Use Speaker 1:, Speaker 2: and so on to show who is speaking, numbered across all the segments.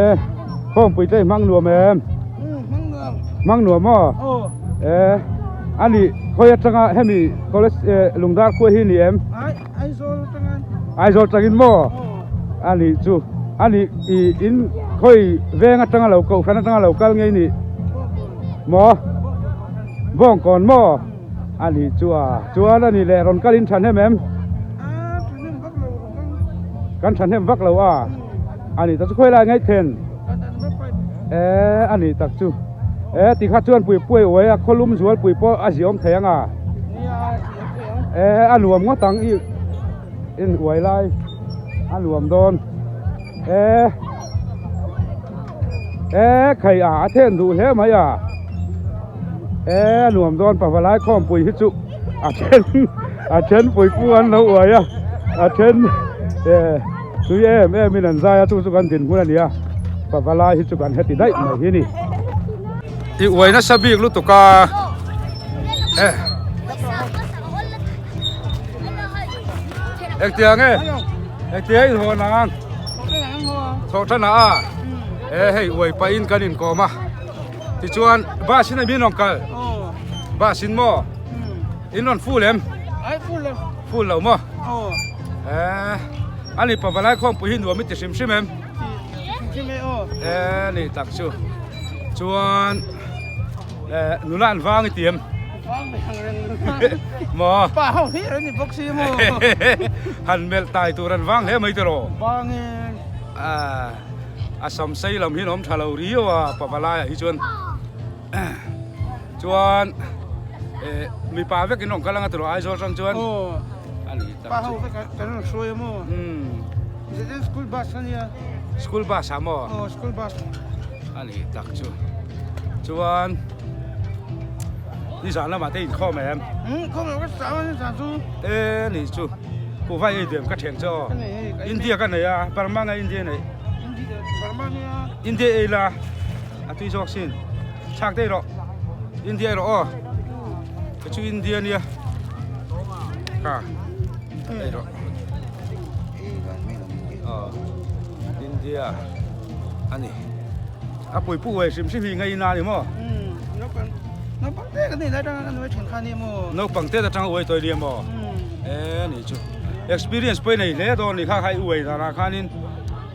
Speaker 1: E, khawmpui te hmang nuam em? Hmang nuam maw? E, ani khawi atanga hemi college Lungdar khua hi ni em?
Speaker 2: Aizawl atanga.
Speaker 1: Aizawl tangin maw? Ani chu ani i in khawi veng atanga lo kohhran atanga lo kal ngei ni maw? Bawngkawn maw? Ani chu a chuan ani leh rawn kalin thahnem em? Kan thahnem vak lo a. A nih tak chu khawi lai ngaih then e a nih tak chu e ti kha chuan pui puai uai a khawlum zual pui pawh a ziawm thei ang a e a nuam ngawt ang i in uai lai a nuam dawn e e khai a a then duh hle mai a e a nuam dawn pavalai khawmpui hi chu a then a then pui pu an lo uai a a then e. Tui em em in an zai a chu chu kan dinhmun a ni a pavalai hi chu kan heti daih mai hi ni. I uai nasa bik lutuk a eh engtiang nge engtiang in hawn ang thawh than ah a eh hei uai pah in kan inkawm a tichuan bus in a min rawn kal bus in maw in rawn full em full lo maw eh ani pavalai khawmpui hi nuam i ti hrim hrim em eh ni tak chu chuan eh nula an vang i ti em maw
Speaker 2: pa ho hi an ni bawk si maw
Speaker 1: han melh tai tur an vang hle mai tiraw
Speaker 2: vang in
Speaker 1: ah a sam sei lam hi an awm tha lo riau a pavalai ah hi chuan Chuan eh mipa vek in rawn kal anga tiraw Aizawl atang chuan a ni tak
Speaker 2: Pa ho vek kan rawn hruai a maw Zeten school bus a nia
Speaker 1: School bus ah maw
Speaker 2: Aw school bus
Speaker 1: a ni tak chu chuan nizan lamah te inkhawm em
Speaker 2: Inkhawm lo ka chau a nizan chu
Speaker 1: e ni chu kuhva ei diam ka thian chu aw India ka nei a Burma nge India nei
Speaker 2: Burma nia
Speaker 1: India ei la a tui zawk sin. Chhak daih rawh India erawh aw kei chu India ania kha daih rawh aw India ani a pui pu uai hrim hrim hi ngei na ani maw
Speaker 2: naupang te kan nih lai atanga kan uai thin kha ania maw
Speaker 1: naupang te atanga uai tawih nia maw e ni chu experience pawh i nei hle dawn ni kha kha i uai danah khanin.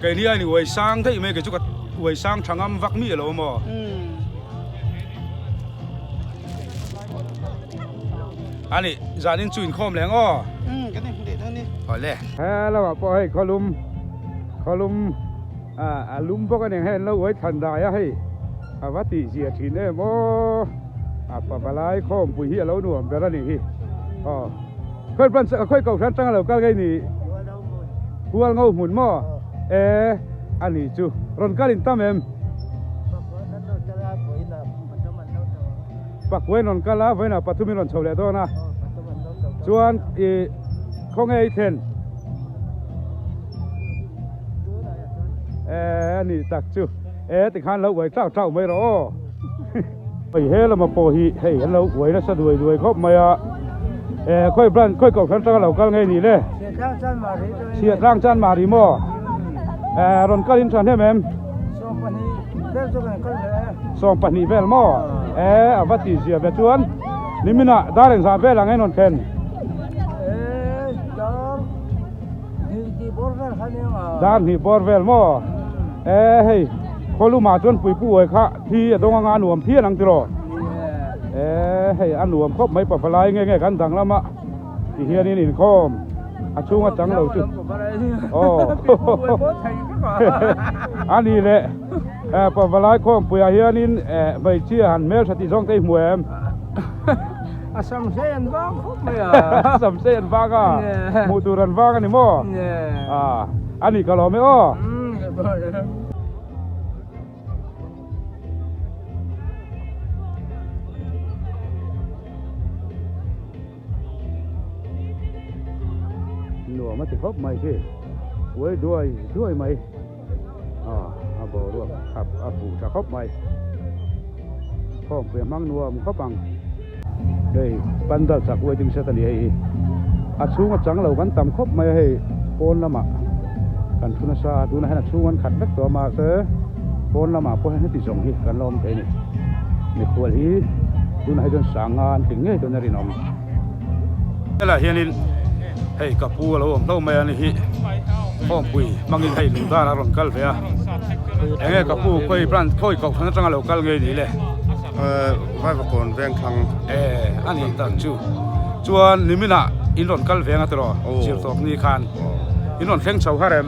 Speaker 1: Keini a in uai sang daih mai kei chu ka uai sang tha ngam vak mi alo maw? Ani zanin chu inkhawm leh ang aw.
Speaker 2: Umm kan inhmu leh dawn ni.
Speaker 1: Awle. He lamah pawh hei khawlum khawlum a lum bawk a ni ang hei an lo uai thlan dai a hei a va tih zia thin em aw a pavalai khawmpui hi a lo nuam ber a nih hi aw khawi branch khawi kohhran atanga lo kal ngei ni. Hual ngo hmun maw? E, a nih chu. Rawn kal in tam em? Pakuain rawn kal a, vawiinah pathumin rawn chho leh dawn a. Chuan i khawnge i thlen? E, a nih tak chu. E, tikhan lo uai tlauh tlauh mai rawh aw. Hei he lama pawh hi hei an lo uai nasa duai duai khawp mai a e khawi branch khawi kohhran atanga lo kal ngei ni le Chhiahtlang chan mah ri maw e rawn kal in tha hnem em 22 vel maw e a va tih zia ve chuan niminah dar engzah vel ang en rawn thlen Dar hnih bawr vel maw e hei khawlumah chuan puipu uai kha Thi a dawng anga a nuam phian ang tiraw? E hei a nuam khawp mai pavalai nge nge kan dang lama ti hianin inkhawm a chhung a chang lo chu aw a ni le pavalai khawmpuiah hianin hmeichhia han hmeltha tih zawng te i hmu em?
Speaker 2: A samsei an vang khawp mai a.
Speaker 1: A samsei an vang a hmuh tur an vang a ni maw? A ni ka lawm e aw. Nuam a ti khawp mai khi uai duai duai mai ah a boruak a a fuh tha khawp mai khawmpui a hmang nuam khawp ang hei pandal chak waiting shed a ni hei hi a chhung a chang lo kan tam khawp mai a hei pawn lamah kan thu nasa a tunah hian a chhung an khat vek tawh a mahse. Pawn lamah pawh hian heti zawng hi kan la awm thei a ni. Mikhual hi tunah hi chuan sanga an tling ngei dawn a rinawm. Helaiah hianin hei ka pu a lo awm hlauh mai a ni hi khawmpui hmangin hei lungdan a rawn kal ve a. Enge ka pu khawi branch khawi kohhran atanga lo kal ngei ni le?
Speaker 3: Vaivakawn vengthlang.
Speaker 1: E a nih tak chu. Chuan niminah in rawn kal ve anga tiraw zirtawp ni khan in rawn thleng chho har em?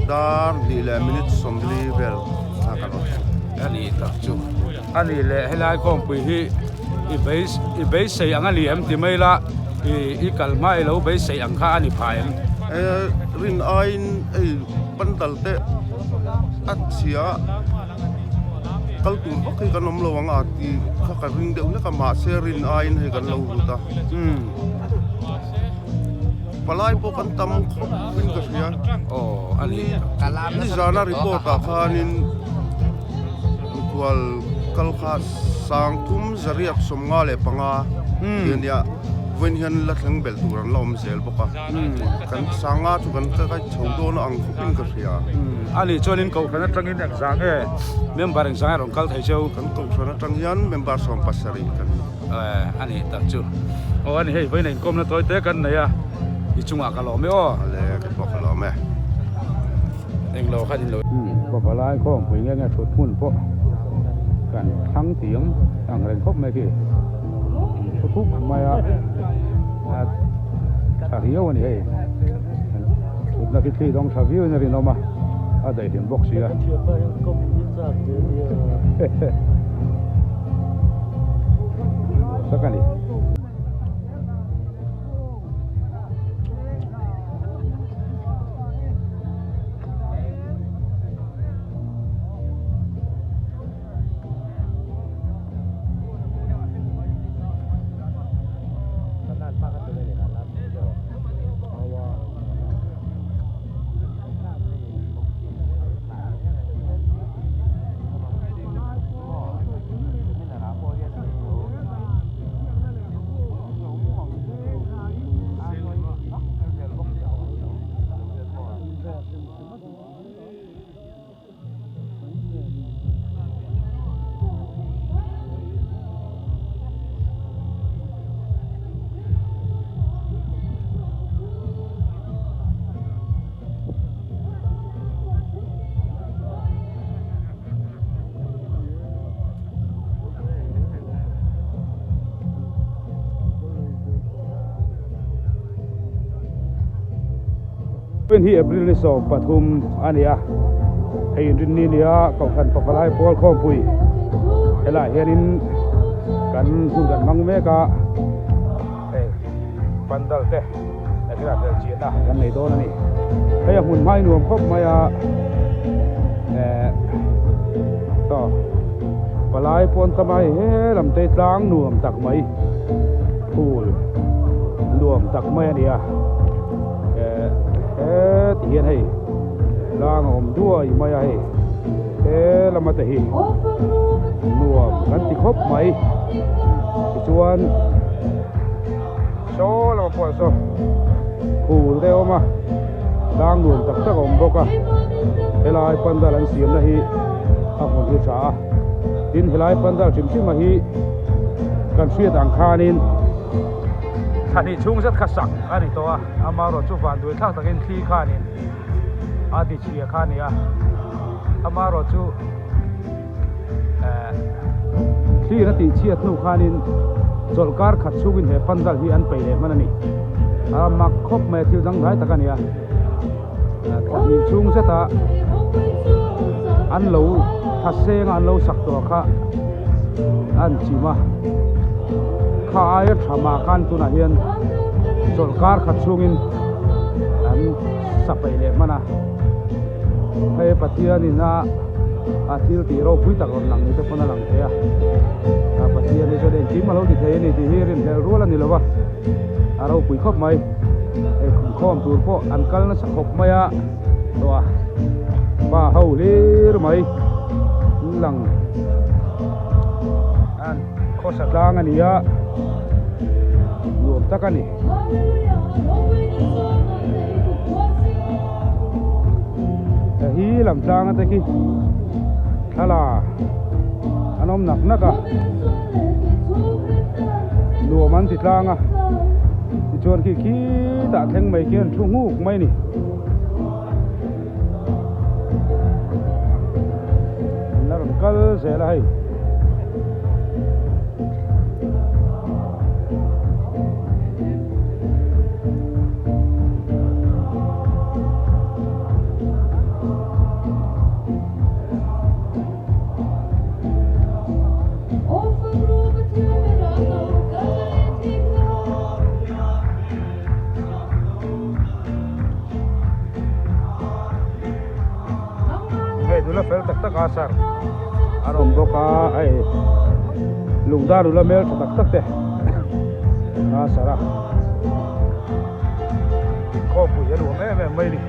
Speaker 3: Dar hnih leh minute 40 vel kha kan rawn thleng.
Speaker 1: A nih tak chu. A nih leh helai khawmpui hi i beis i beisei ang a ni em ti mai la i i kal hma i lo beisei ang kha a ni phah em?
Speaker 3: E rin aiin hei pandal te a chhia kal tur vak hi kan awm lo ang a ti kha ka ring deuh hlek a mahse rin aiin hei kan lo lut a. Palai pawh kan tam khawp in ka hria.
Speaker 1: Aw a ni.
Speaker 3: Nizana report ah khanin mikhual kal kha sangthum zariat 55 tih a nia. Vawiin hian la thleng belh tur an la awm zel bawk a. Kan sanga chu kan kai chho dawn ang khawp in ka hria.
Speaker 1: A nih chuanin kohhran atangin engzah nge member engzah nge rawn kal thei cheu?
Speaker 3: Kan kohhran atang hian member 17 kan ni.
Speaker 1: A nih tak chu. Aw a ni hei vawiin a inkawmna tawi te kan nei a, i chungah ka lawm e aw.
Speaker 3: Ale ka pawh ka lawm e.
Speaker 1: Englo khan inlo. Pavalai khawmpui nge nge thut hmun pawh kan thlang tiang ang reng khawp mai khi. Thu thup mai a, a tha riau a ni hei. Thutna khi thli dawng tha viau in a rinawm a, a daihlim bawk si a. Tak a ni. Vawiin hi April ni 13 a ni a, hei inrinni ni a Kohhran Pavalai Pawl Khawmpui helaiah hianin kan hun kan hmang mek a, hei pandal te. Nakinah hmel chiahna kan nei dawn a ni. Hei a hmun hmai nuam khawp mai a, eh saw palai pawn tam a hei he lam te tlang nuam tak mai phul nuam tak mai a ni a, eh heti hian hei tlang a awm duai mai a hei he lama te hi nuam kan ti khawp mai tichuan. Saw lamah pawh saw phul te a awm a, tlang nuam tak tak a awm bawk a, helai pandal an siamna hi a hmun hi tha a, tin helai pandal hrim hrim a hi kan hriat ang khanin thla hnih chhung zet kha sak a ni tawh a, amaherawhchu van duai thlak takin thli khanin a ti chhia kha a ni a, amaherawhchu. Thlir a tih chhiat hnu khanin chawlhkar khat chhungin he pandal hi an peih leh hman a ni. A mak khawp mai a, thil dangdai tak a ni a. Thla hnih chhung zeta an lo thla senga an lo sak tawh kha an chim a. Kha aia tha mah khan tunah hian chawlhkar khat chhungin an sa peih leh hman a. Hei Pathianin a. a thil tih ropui tak rawn lang ni te pawn a lang thei a, a Pathian hi chuan engkim a lo ti thei a ni tih hi rinhlelh rual a ni lo va, a ropui khawp mai, hei khumkhawm tur pawh an kal nasa khawp mai a, tawh a pa ho hlir mai an lang an khawsa tlang a ni a, nuam tak a ni. Hi lam tlanga te khi. Thla an awm nak nak a, nuam an ti tlang a, tichuan khi khitah thleng mai khi an thu nghuk mai a ni. An la rawn kal zel a hei. Hei nula fel tak tak a sar an awm bawk a hei lungdar nula hmel tha tak tak te a sar a inkhawmpui a nuam em em mai a ni.